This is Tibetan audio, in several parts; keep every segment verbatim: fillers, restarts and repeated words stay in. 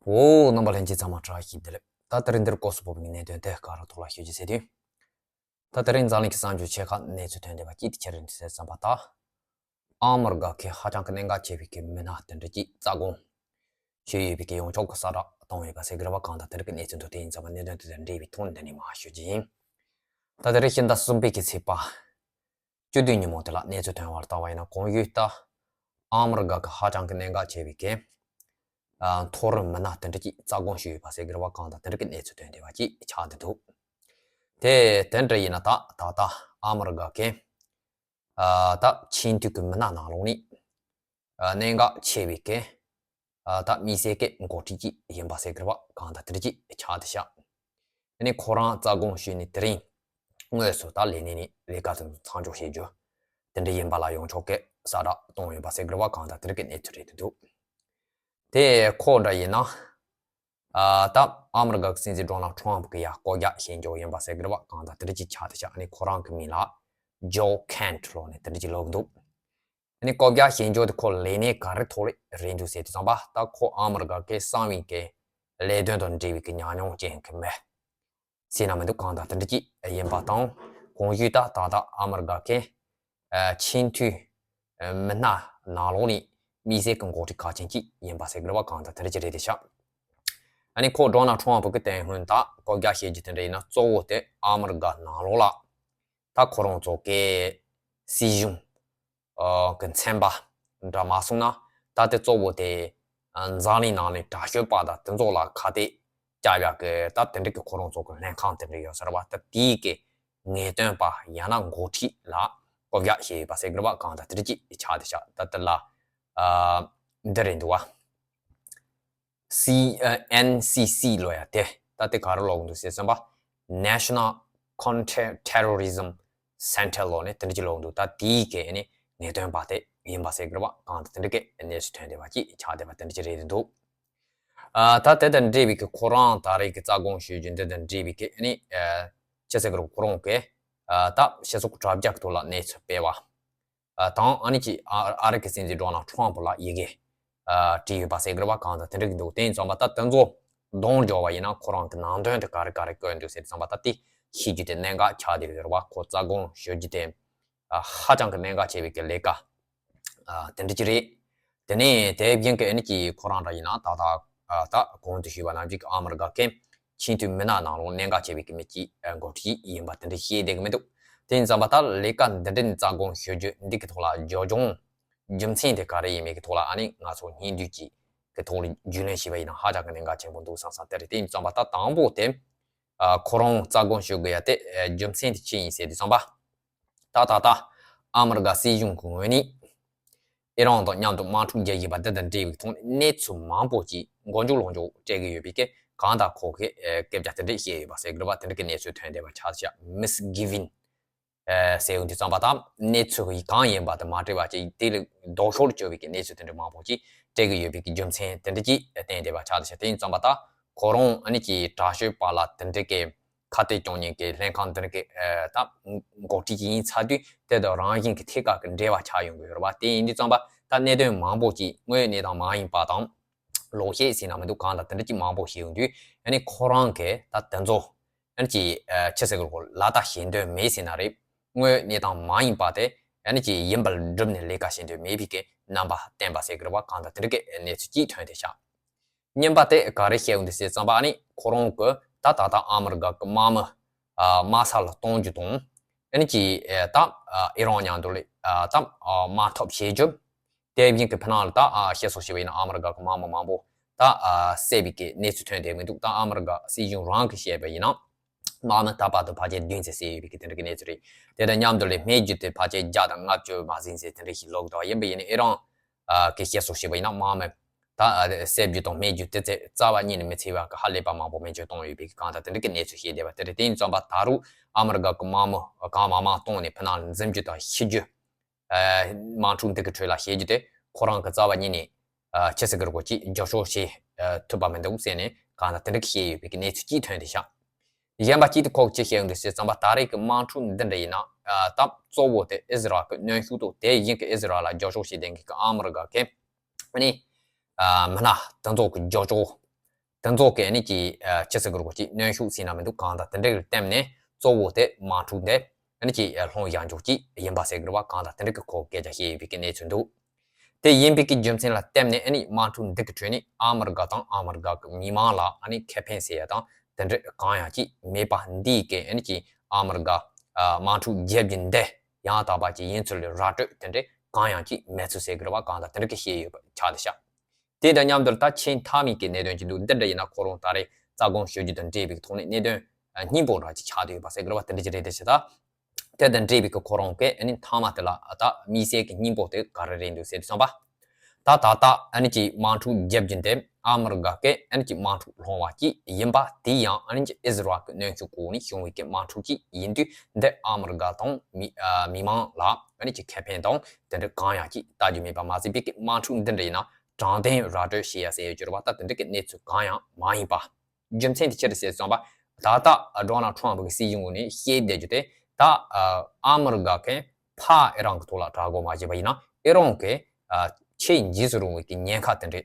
འོ། རྣམ་པ་ལྷན་རྒྱས་ཚང་མ་བཀྲ་ཤིས་བདེ་ལེགས། ད་དེ་རིང་འདིར་སྐབས་སུ་བབས་པའི་གནད་དོན་དེ་ག་རེ་ཐོག་ལ་ཞུ་རྒྱུ་ཟེར་དུས། ད་དེ་རིང་འཛམ་གླིང་གི་གསར་འགྱུར་ཆེ་ཁག་གནས་ཚུལ་ཐོན་བསྡད་པ་གཅིག་དེ་ཆ་རེ་འདི་ཟེར་བསམ་པ་ད། ཨ་མི་རི་ཀ་གི་ཧ་ཅང་གི་གནད་འགག་ཆེ་བའི་གི་མི་སྣ་དེ་འདྲ་གཅིག་རྩ་དགོངས་ཞུས་ཡོད་པའི་གི་ཡོངས་ཁྱབ་ཀྱི་གསལ་བསྒྲགས་བཏང་ཡོད་པ་ཟེར་གི་རེད་པ། གང་ལྟར་དེ་རིང་གི་གནས་ཚུལ་འདུག་དེ་ཡིན་ཙང་མ་གནད་དོན་དེ་དང་འབྲེལ་བའི་ཐོག་ནས་འདི་ནས་མར་ཞུ་རྒྱུ་ཡིན། ད་དེ་རིང་ཕྱི་ཟླ་གསུམ་པའི་གི་ཚེས་པ་བཅུ་བདུན་ཉིན་མོ་དེ་ལ་གནས་ཚུལ་ཐོན་པར་བལྟས་པ་ཡིན་ན། གོང་ཞུས་ལྟར་ཨ་མི་རི་ཀ་གི་ཧ་ཅང་གི་གནད་འགག་ཆེ་བའི་གི་ཨ་མཐོ་རིམ་མི་སྣ་དེ་འདྲ་གཅིག་རྩ་དགོངས་ཞུས་ཡོད་པ་ཟེར་གི་རེད་པ། གང་ལྟར་དེ་འདྲ་གི་གནས་ཚུལ་ཐོན་བསྡད་པ་གཅིག་ཆགས་བསྡད་འདུག་དེ་དེ་འདྲ་ཡིན་ན་ད་ད་ལྟ་ཨ་མི་རི་ཀ་གི་ཨ་ད་ཆེས་མཐོའི་གི་མི་སྣ་ནང་ལོགས་ནས་ཨ་གནད་འགག་ཆེ་བའི་གི་ཨ་ད་དམིགས་བསལ་གྱི་འགོ་ཁྲིད་ཅིག་ཡིན་པ་ཟེར་གི་རེད་པ། གང་ལྟར་དེ་འདྲ་ཅིག་ཆགས་བསྡད་ཤག་ཨ་ནི་ཁོ་རང་རྩ་དགོངས་ཞུས་ནས་དེ་རིང་དངོས་སུ་ད་ལས་གནས་ནས་ལས་ཀ་དེ་མཚམས་འཇོག་བྱེད་རྒྱུ་དེ་འདྲ་ཡིན་པ་ལ་ཡོངས་ཁྱབ་ཀྱི་གསལ་བསྒྲགས་བཏང་ཡོད་པ་ཟེར་གི་རེད་པ། གང་ལྟར་དེ་འདྲ་གི་གནས་ཚུལ་རེད་འདུག་དེ་ཁོ་འདྲ་ཡིན་ན། ཨ་ད་ཨ་མི་རི་ཀ་གི་སྲིད་འཛིན་ཌོ་ནལ་ཊམ་གི་ཡ་བསྐོ་བཞག་བྱེད་རྒྱུ་ཡིན་པ་ཟེར་གི་རེད་པ། གང་ལྟར་དེ་འདྲ་ཅིག་ཆགས་བསྡད་ཤག་ཨ་ནི་ཁོ་རང་གི་མིང་ལ་ཇོ་ཁེན་ཊི་ལབ་ནས་དེ་འདྲ་ཅིག་ལབ་གི་འདུག་ཨ་ནི་བསྐོ་བཞག་བྱེད་རྒྱུ་དེ་ཁོ་ལས་གནས་ག་རེ་ཐོག་ལ་རེད་འདུག་ཟེར་དུས་ཙམ་པ། ད་ཁོ་ཨ་མི་རི་ཀ་གི་གསང་བའི་གི་ལས་དོན་དང་འབྲེལ་བའི་གི་ཉམས་མྱོང་ཅན་གྱི་མི་ཟེར་ན་མི་འདུག་གང་ལྟར་དེ་འདྲ་ཅིག་ཡིན་པ་དང་། གོང་ཞུས་ལྟར་ད་ལྟ་ཨ་མི་རི་ཀ་གི་ཨ་ཆེས་མཐོའི་ཨ་མི་སྣ་ནང་ལོགས་ནས་དམིགས་བསལ་གྱི་འགོ་ཁྲིད་གལ་ཆེན་ཅིག་ཡིན་པ་ཟེར་གི་རེད་པ། གང་ལྟར་དེ་འདྲ་ཅིག་རེད་བསྡད་ཤག་ཨ་ནི་ཁོ་ཌོ་ནལ་ཊམ་གི་དེ་སྔོན་ད་བསྐོ་བཞག་བྱེད་རྒྱུ་དེ་འདྲ་ཡིན་ན། གཙོ་བོ་དེ་ཨ་མི་རི་ཀ་ནང་ལོགས་ལ་ད་ཁོ་རང་ཚོ་གི་སྲིད་གཞུང་ཨ་གི་ཚན་པ་འདྲ་མ་སོང་ན། ད་དེ་གཙོ་བོ་དེ་ཨ་འཛམ་གླིང་ནང་ནས་དྲག་ཤོས་པ་དང་དེ་ཚོ་ལ་ཁ་གཏད་བཅག་ཡག་གི་ད་དེ་འདྲ་གི་ཁོ་རང་ཚོ་གི་ལྷན་ཁང་དེ་འདྲ་ཡོད་ས་རེད་པ། ད་དེའི་གི་ངེས་སྟོན་པ་ཡང་ན་འགོ་ཁྲིད་ལ་བསྐོ་བཞག་བྱས་ཡོད་པ་ཟེར་གི་རེད་པ། གང་ལྟར་དེ་འདྲ་ཅིག་ཆགས་བསྡད་ཤག་ད་དེ་ལ་ཨ་འདི་རེད་འདུག་པ། སི་ཨ་ཨེན་སི་སི་ལབ་ཡག་དེ་ད་དེ་ག་རེ་ལབ་གི་འདུག་ཟེར་བསམ་པ། National Counter Terrorism Center ལབ་ནས་དེ་འདྲ་ཅིག་ལབ་གི་འདུག་ད་དེའི་གི་ཨ་ནི་ངེས་སྟོན་པ་དེ་ཡིན་པ་ཟེར་གི་རེད་པ། གང་ལྟར་དེ་འདྲ་གི་གནས་ཚུལ་ཐོན་བསྡད་པ་ཅིག་ཆགས་བསྡད་པ་དེ་འདྲ་ཅིག་རེད་འདུག་ཨ་ད་དེ་དང་འབྲེལ་བའི་གི་ཁོ་རང་ད་རེས་ཀྱི་རྩ་དགོངས་ཞུ་རྒྱུ་འདི་དང་འབྲེལ་བའི་གི་ཨ་ནི་ཨ་ཅི་ཟེར་གི་རེད། ཁོ་རང་གི་ཨ་ད་སྤྱི་ཚོགས་དྲ་རྒྱ་གི་ཐོག་ལ་གནས་ཚུལ་སྤེལ་བ། ཨ་དང་ཨ་ནི་ཅིག་ཨ་ཨ་རི་གི་སྲིད་འཛིན་ཌོ་ནལ་ཊམ་ལ་ཡི་གེ་ཨ་བྲིས་ཡོད་པ་ཟེར་གི་རེད་པ། གང་ལྟར་དེ་འདྲ་གི་འདུག་དེ་ཡིན་ཙང་པ་ད་དེ་ཚོ་གདོང་འཇོག་པ་ཡིན་ན་ཁོ་རང་གི་ནང་དོན་དེ་ག་རེ་ག་རེ་བཀོད་འདུག་ཟེར་ཙང་པ། ད་དེ་ཤེས་རྒྱུ་དེ་གནད་འགག་ཆགས་བསྡད་ཡོད་རེད་པ། ཁོ་རྩ་དགོངས་ཞུ་རྒྱུ་དེ་ཨ་ཧ་ཅང་གི་གནད་འགག་ཆེ་བའི་གི་ལས་ཀ་ཨ་དེ་འདྲ་ཅིག་རེད། དེ་ནས་དེ་བཞིན་གི་ཨ་ནི་ཅིག་ཁོ་རང་འདྲ་ཡིན་ན་ད་ལྟ་ཨ་ད་གོང་དུ་ཞུས་པ་ནང་བཞིན་གི་ཨ་མི་རི་ཀ་གི་ཆེས་མཐོའི་མི་སྣ་ནང་ལོགས་གནད་འགག་ཆེ་བའི་གི་མི་གཅིག་ཨ་འགོ་ཁྲིད་ཡིན་པ་དེ་འདྲ་བཤད་བསྡད་གི་མི་འདུག་དེ་ཡིན་ཙང་པ་ད་ལས་ཀ་འདི་འདྲ་ནས་རྩ་དགོངས་ཞུ་རྒྱུ་འདི་གི་ཐོག་ལ་རྒྱབ་ལྗོངས་རྒྱུ་མཚན་དེ་ག་རེ་ཡིན་མིན་གི་ཐོག་ལ་ཨ་ནི་ང་ཚོ་སྙིང་བསྡུས་ཅིག་གི་ཐོག་ལ་རྒྱུས་ལོན་བྱས་པ་ཡིན་ན་ཧ་ཅང་གི་གནད་འགག་ཆེན་པོ་འདུག་བསམ་བསམ་དེ་རེད། དེ་ཡིན་ཙང་པ་ད་དང་པོ་དེ་ཨ་ཁོ་རང་རྩ་དགོངས་ཞུ་དགོས་ཡ་དེ་ཨ་རྒྱུ་མཚན་དེ་ཅི་ཡིན་ཟེར་དུས་ཙང་པ། ད་ད་ད་ཨ་མི་རི་ཀ་སྲིད་གཞུང་གི་ངོས་ནས་ཨི་རན་དང་མཉམ་དུ་དམག་འཁྲུག་རྒྱག་བཞིན་པ་འདི་དང་འབྲེལ་བའི་ཐོག་ནས་གནས་ཚུལ་མང་པོ་ཅིག་མགོ་མཇུག་ལོག་མཇུག་སྤྲད་ཀྱི་ཡོད་པའི་སྐད། གང་ལྟར་ཁོ་གིས་ཨེ་སྐད་ཆ་དེ་འདྲ་བཤད་ཡོད་པ་ཟེར་གི་རེད་པ། དེ་འདྲ་གི་གནས་ཚུལ་ཐོན་བསྡད་པ་ཆགས་བཞག Misgiving ཨེ་ཟེར་ཡོང་དུས་ཙམ་པ་དང་གནས་ཚུལ་གང་ཡིན་པ་དང་མ་འདྲེས་པ་ཅིག་དེ་ལས་ལྡོག་ཕྱོགས་ལ་གྱུར་པའི་གི་གནས་ཚུལ་དེ་འདྲ་མང་པོ་ཅིག་སྤྲད་ཀྱི་ཡོད་པའི་གི་རྒྱུ་མཚན་དེ་འདྲ་ཅིག་བསྟན་བསྡད་པ་ཆགས་བཞག་དེ་ཡིན་ཙམ་པ་ད་ཁོ་རང་ཨ་ནི་ཅིག་དྲག་ཤོས་པ་ལ་དེ་འདྲ་གི་ཁ་གཏད་གཅོག་མཁན་གྱི་ལྷན་ཁང་འདི་གི་ཨ་ད་འགོ་ཁྲིད་ཅིག་ཡིན་ཚར་དུས་དེ་དང་རང་བཞིན་གྱི་ཐད་ཀར་གྱི་འབྲེལ་བ་ཆགས་ཡོང་གི་ཡོད་རེད་པ། དེ་ཡིན་དུས་ཙམ་པ་ད་གནད་དོན་མང་པོ་ཅིག་དངོས་ཡོད་གནས་སྟངས་མ་ཡིན་པ་དང་ལོག་བཤད་ཟེར་ན་མི་འདུག་གང་ལ་དེ་འདྲ་ཅིག་མང་པོ་བཤད་ཡོང་དུས་ཨ་ནི་ཁོ་རང་གིས་ད་དེ་ཚོ་ཨ་ནི་ཅིག་ཨ་ཅི་ཟེར་དགོས་རེད། ལག་བསྟར་བྱེད་འདོད་མེད་ཟེར་ན་རེད། དངོས་ཡོད་གནས་སྟངས་མ་ཡིན་པ་དེ་ཨ་ནི་ཅིག་ཡིན་པར་སྒྲུབ་ནས་ལས་ཀ་བྱེད་འདོད་མེད་པའི་གི་རྣམ་པ་བསྟན་པ་ཟེར་གི་རེད་པ། གང་ལ་དེ་འདྲ་གི་གནས་ཚུལ་ཅིག་ཐོན་བསྡད་ཤག་གཉིས་པ་དེ་ག་རེ་བཤད་ཡོང་འདུག་ཟེར་ཙམ་པ་ཨ་ནི་ཁོ་རང་གི་ད་ད་ལྟ་ཨ་མི་རི་ཀ་གི་དམག་མི་ཨ་དམག་ས་ལ་གཏོང་རྒྱུ་དང་ཨ་ནི་ཅིག་ཨ་ད་ཨ་ཨི་རན་མཉམ་དུ་ལ་ཨ་ད་ཨ་དམག་འཐབ་བྱེད་རྒྱུ། དེ་བཞིན་གྱི་ཕི་ནང་ལ་ད་ཨ་བཤད་སྲོལ་བྱས་པ་ཡིན་ན་ཨ་མི་རི་ཀ་གི་དམག་མི་མང་པོ་ད་ཨ་བསད་པའི་གི་གནས་ཚུལ་ཐོན་བསྡད་མི་འདུག་ད་ཨ་མི་རི་ཀ་སྲིད་གཞུང་རང་གིས་བཤད་པ་ཡིན་ན་དམག་མི་ད་བར་དུ་ཕལ་ཆེར་བདུན་ཙམ་བསད་ཡོད་པའི་གི་དེ་འདྲ་གི་གནས་ཚུལ་རེད། དེ་དང་མཉམ་དུ་ལ་རྨས་རྒྱུ་དེ་ཕལ་ཆེར་བརྒྱ་དང་ལྔ་བཅུ་མ་ཟིན་ཟེར་དེ་འདྲ་ཞིག་ལོག་འདུག་ཡིན་པ་ཡིན་ན་ཨི་རན་ཨ་གི་བཤད་སྲོལ་བྱས་པ་ཡིན་ན་དམག་མི་ད་ཨ་བསད་རྒྱུ་དང་རྨས་རྒྱུ་དེ་ཚོ་རྩ་བ་ཉིད་ནས་མི་འཚོལ་བ་གི་ཧ་ལས་པ་མང་པོ་སྨན་བཅོས་བཏང་ཡོད་པའི་གི་གང་ལྟར་དེ་འདྲ་གི་གནས་ཚུལ་བཤད་བསྡད་པ་དེ་རེད། དེ་ཡིན་ཙམ་པ་ད་རུང་ཨ་མི་རི་ཀ་གི་དམག་མི་གང་མང་མང་བཏང་ནས་ཕི་ནང་ལ་འཛིན་རྒྱུ་དང་ཤི་རྒྱུ། ཨ་དམག་འཁྲུག་འདི་གི་ཁྲོད་ལ་བཤད་རྒྱུ་དེ་ཁོ་རང་གི་རྩ་བ་ཉིད་ནས་ཨ་ཅི་ཟེར་གི་རེད་གོ་ཅིག་རྒྱབ་སྐྱོར་བྱེད་ཨ་ཐུབ་པ་མི་འདུག་ཟེར་ནས་གང་ལྟར་དེ་འདྲ་གི་བཤད་ཡོད་པའི་གི་གནས་ཚུལ་ཅིག་ཐོན་བསྡད་ཤག་གཞན་པ་གཅིག་དེ་ཁོ་གིས་ཅི་བཤད་ཡོང་འདུག་ཟེར་ཙམ་པ་ད་རེས་ཀྱི་དམག་འཁྲུག་འདི་འདྲ་ཡིན་ན་ཨ་ད་གཙོ་བོ་དེ་ཨི་ཟི་རལ་གྱི་གནོན་ཤུགས་དང་དེ་བཞིན་གྱི་ཨི་ཟི་རལ་ལ་རྒྱབ་སྐྱོར་བྱེད་མཁན་གྱི་ཨ་མི་རི་ཀ་གི་ཨ་ནི་ཨ་མི་སྣ་དེ་ཚོ་གི་རྒྱབ་སྐྱོར་ དེ་ཚོ་གི་ཨ་ནི་ཅིག་ཨ་ཅི་ཟེར་དགོས་རེད་པ། ཅིག་གནོན་ཤུགས་ཟེར་ན་མི་འདུག། གང་ལྟར་དེ་འདྲ་གི་བརྟེན་ནས་གཙོ་བོ་དེ་དམག་འཁྲུག་འདི་ཨ་ནི་ཅིག་ཨ་ལྷུང་ཡག་འཇོག་ཅིག་ཡིན་པ་ཟེར་དགོས་རེད་པ། གང་ལྟར་དེ་འདྲ་གི་ཁོ་སྐད་ཆ་བཤད་ཡོད་པའི་གི་གནས་ཚུལ་འདུག། དེ་ཡིན་པའི་གི་རྒྱུ་མཚན་ལ་བརྟེན་ནས་ཨ་ནི་དམག་འཁྲུག་འདི་གི་ཁྲོད་ནས་ཨ་མི་རི་ཀ་དང་ཨ་མི་རི་ཀ་གི་མི་མང་ལ་ཨ་ནི་ཁེ་ཕན་ཟེར་ཡ་དང་དེ་འདྲ་གང་ཡང་ཅིག་མེད་པ། འདིའི་གི་ཨ་ནི་ཅིག་ཨ་མི་རི་ཀ་ཨ་དམག་འཁྲུག་བརྒྱབ་རྒྱུ་འདི་ཡང་དག་པ་ཅིག་ཡིན་ཚུལ་ལ་ར་སྤྲོད་དེ་འདྲ་གང་ཡང་ཅིག་མེད་ཚུལ་ཟེར་གི་རེད་པ། གང་ལྟར་དེ་འདྲ་གི་བཤད་ཡོད་པ་ཆགས་བསྡད་ཤག། དེ་དང་མཉམ་དུ་ད་ཆེས་མཐའ་མའི་གི་གནད་དོན་ཅིག་འདུག། འདི་འདྲ་ཡིན་ན་ཁོ་རང་ད་རེས་རྩ་དགོངས་ཞུ་རྒྱུ་དང་འབྲེལ་བའི་ཐོག་ནས་གནད་དོན་སྙིང་པོ་འདྲ་ཅིག་ཆགས་བསྡད་ཡོད་པ་ཟེར་གི་རེད་པ། དེ་འདྲ་ཅིག་རེད་དེ་ཤི་ད། དེ་དང་འབྲེལ་བའི་གི་ཁོ་རང་གི་ཨ་ནི་མཐའ་མ་དེ་ལ་ད་དམིགས་བསལ་གྱི་སྙིང་པོ་དེ་ག་རེ་རེད་འདུག་ཟེར་དུས་ཙམ་པ། ད་ད་ལྟ་ཨ་ནི་ཅིག་དམག་འཁྲུག་བརྒྱབ་རྒྱུ་དེ་ཨ་མི་རི་ཀ་གི་ཨ་ནི་ཅིག་དམག་འཁྲུག་སློང་བ་ཅིག་ཡིན་པ། དེ་ཡང་ཨ་ནི་ཅིག་ཨི་ཟི་རལ་གི་གནོན་ཤུགས་འོག་ནས་བྱུང་བའི་གི་དམག་འཁྲུག་ཅིག་ཡིན་དུས་འདི་ཨ་མི་རི་ཀ་དང་མི་ཨ་མི་མང་ལ་ཨ་ནི་ཅིག་ཁེ་ཕན་དང་དེ་འདྲ་གང་ཡང་ཅིག་ལྟ་རྒྱུ་མེད་པ་མ་ཟད་པའི་གི་དམག་འཁྲུག་འདི་འདྲ་ཡིན་ན་དྲང་བདེན་ར་སྤྲོད་བྱེད་ཡ་ཟེར་ཡ་གྱུར་པ་ད་དེ་འདྲ་གི་གནས་ཚུལ་གང་ཡང་མ་ཡིན་པ། རྒྱུ་མཚན་དེ་ཅི་རེད་ཟེར་སོང་པ། ད་ལྟ་ཌོ་ནལ་ཊམ་གི་སྲིད་གཞུང་ངོས་ནས་བཤད་བསྡད་རྒྱུ་དེ་ད་ཨ་མི་རི་ཀ་གིས་ཕར་ཨི་རན་གི་ཐོག་ལ་དྲག་རྒོལ་མ་བྱས་པ་ཡིན་ན་ཨི་རན་གི་ཨ་ཆེས་འཇིགས་སུ་རུང་བའི་གི་ཉེན་ཁ་དེ་འདྲ་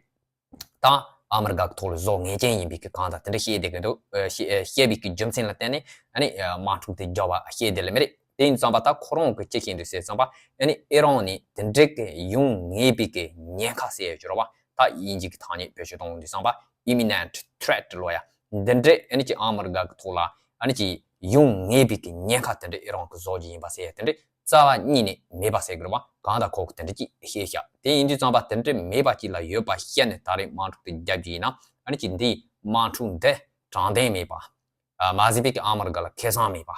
ད་ཨ་མི་རི་ཀ་གི་ཐོག་ལ་བཟོ་ངེས་ཅན་ཡིན་པའི་གི་གང་ལྟར་དེ་འདྲ་བཤད་བསྡད་གི་འདུག། ཨ་བཤད་བཤད་པའི་གི་རྒྱུ་མཚན་ལ་བརྟེན་ནས་ཨ་ནི་ཨ་དམག་འཁྲུག་དེ་རྒྱག་པ་བཤད་བསྡད་ལེ་མི་རེད། དེ་ཡིན་ཙམ་པ་ད་ཁོ་རང་གི་ཅི་བཤད་འདུག་ཟེར་ཙམ་པ་ཨ་ནི་ཨི་རན་ནས་དེ་འདྲ་གི་ཡོང་ངེས་པའི་གི་ཉེན་ཁ་ཟེར་ཡ་གྱུར་པ་ད་དབྱིན་ཇི་གི་ཐ་སྙད་བེད་སྤྱོད་གཏོང་འདུག་ཙམ་པ་imminent threat ལོ་ཡ། འདི་འདྲ་ཨ་ནི་ཅིག་ཨ་མི་རི་ཀ་གི་ཐོག་ལ་ཨ་ནི་ཅིག་ཡོང་ངེས་པའི་གི་ཉེན་ཁ་དེ་འདྲ་ཨི་རན་གི་བཟོ་རྒྱུ་ཡིན་པ་ཟེར་ཡ་དེ་འདྲ་རྩ་བ་ཉིད་ནས་མེད་པ་ཟེར་གི་རེད་པ། གང་ལྟར་ཁོ་གི་དེ་འདྲ་ཅིག་བཤད་ཤག། དེ་ཡིན་དུས་ཙམ་པ་དེ་འདྲ་མེད་པ་ཅིག་ལ་ཡོད་པ་བཤད་ནས་ད་རེས་དམག་འཁྲུག་དེ་རྒྱབ་རྒྱུ་ཡིན་ན་ཨ་ནི་ཅིག་འདིའི་དམག་འཁྲུག་འདི་དྲང་བདེན་མེད་པ། ཨ་མ་ཟད་པའི་གི་ཨ་མི་རི་ཀ་ལ་ཁེ་བཟང་མེད་པ།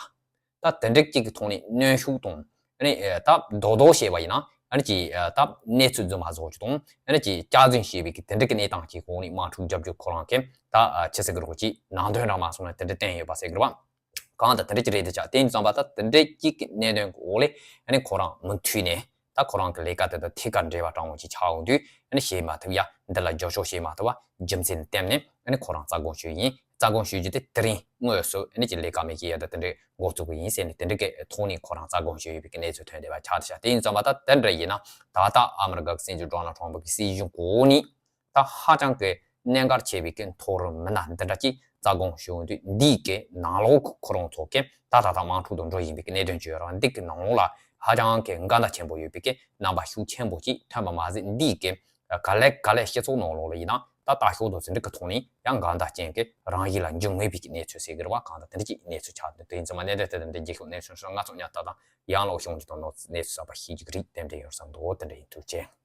ད་དེ་འདྲ་གཅིག་གི་ཐོག་ནས་གནོན་ཤུགས་དང་ཨ་ནི་ཨ་ད་རྡོག་རྡོག་བཤད་པ་ཡིན་ན་ཨ་ནི་ཅིག་ཨ་ད་གནས་ཚུལ་རྫུན་མ་བཟོ་རྒྱུ་དང་ཨ་ནི་ཅིག་སྐྱག་རྫུན་བཤད་པའི་གི་དེ་འདྲ་གི་གནས་སྟངས་ཀྱི་འོག་ནས་དམག་འཁྲུག་རྒྱབ་རྒྱུ་ཁོ་རང་གི་ད་ཨ་ཆི་ཟེར་གི་རེད་པ། ཅིག་ནང་དོན་རང་མ་སོང་ན་དེ་འདྲ་བསྟན་ཡོད་པ་ཟེར་གི་རེད་པ། གང་ལྟར་དེ་འདྲ་ཅིག་རེད་དེ་ཆགས། དེ་ཡིན་ཙམ་པ་ད་དེ་འདྲ་གཅིག་གི་གནད་དོན་གི་འོག་ལས་ཨ་ནི་ཁོ་རང་མུ་མཐུད་ནས་ད་ཁོ་རང་གི་ལས་ཀ་དེ་དང་ཐད་ཀར་འབྲེལ་བ་དྲང་པོ་ཅིག་ཆགས་འོང་དུས་ཨ་ནི་བྱེད་མ་ཐུབ་ཡ། འདི་ལ་རྒྱབ་སྐྱོར་བྱེད་མ་ཐུབ་པ་རྒྱུ་མཚན་བརྟེན་ནས་ཨ་ནི་ཁོ་རང་རྩ་དགོངས་ཞུས་ཡིན། རྩ་དགོངས་ཞུ་རྒྱུ་དེ་དེ་རིང་དངོས་སུ་ཨ་ནི་ཅིག་ལས་ཀ་མེད་ཀྱི་ཡ་ད་དེ་འདྲའི་འགོ་བཙུགས་པ་ཡིན་ཟེར་ནས་དེ་འདྲ་གི་ཐོག་ནས་ཁོ་རང་རྩ་དགོངས་ཞུས་ཡོད་པའི་གི་གནས་ཚུལ་ཐོན་བསྡད་པ་ཆགས་བསྡད་ཤག། དེ་ཡིན་ཙམ་པ་ད་དེ་འདྲ་ཡིན་ན་ད་ལྟ་ཨ་མི་རི་ཀ་གི་སྲིད་འཛིན་ཌོ་ནལ་ཊམ་གི་སྲིད་གཞུང་གོ་ནས་ད་ཧ་ཅང་གི་གནད་འགག་ཆེ་བའི་གི་མཐོ་རིམ་མི་སྣ་འདི་འདྲ་ཅིག་རྩ་དགོངས་ཞུ་འོང་དུས་འདིའི་གི་ནང་ལོགས་ཁོ་རང་ཚོ་གི་ད་ད་ལྟ་དམག་འཁྲུག་དང་འགྲོ་བཞིན་པའི་གི་གནད་དོན་བཅས་རང་འདི་གི་ནང་ལོགས་ལ་ཧ་ཅང་གི་འགལ་ཟླ་ཆེན་པོ་ཡོད་པའི་གི་རྣམ་པ་ཤུགས་ཆེན་པོ་ཅིག་ཐོན་པ་མ་ཟད་འདིའི་གི་ག་ལེ་ག་ལེ་སྤྱི་ཚོགས་ནང་ལོགས་ལ་ཡིན་ན་ད་ལྟ་ཤོག་དང་ཟིན་འགྲིག་གི་ཐོག་ནས་ཡང་འགལ་ཟླ་ཅན་གྱི་རང་བཞིན་ལ་འགྱུར་ངེས་པའི་གནས་ཚུལ་ཟེར་གི་རེད་པ། གང་ལྟར་དེ་འདྲ་ཅིག་གནས་ཚུལ་ཆགས་འདུག། དེ་ཡིན་ཙང་མ་གནད་དོན་དེ་དང་འདི་རྒྱལ་ཁབ་གནས་ཚུལ་སོགས་ང་ཚོ་ཉག་ལྟ་དང་ཡང་ལོག་བྱུང་རྒྱུ་དང་གནས་ཚུལ་གསར་པ་ཤེས་རྒྱུ་གི་རིགས་དེ་འདྲ་ཡོད་བསམ་འདུག། དེ་འདྲ་ཡིན། ཐུགས་རྗེ་ཆེ།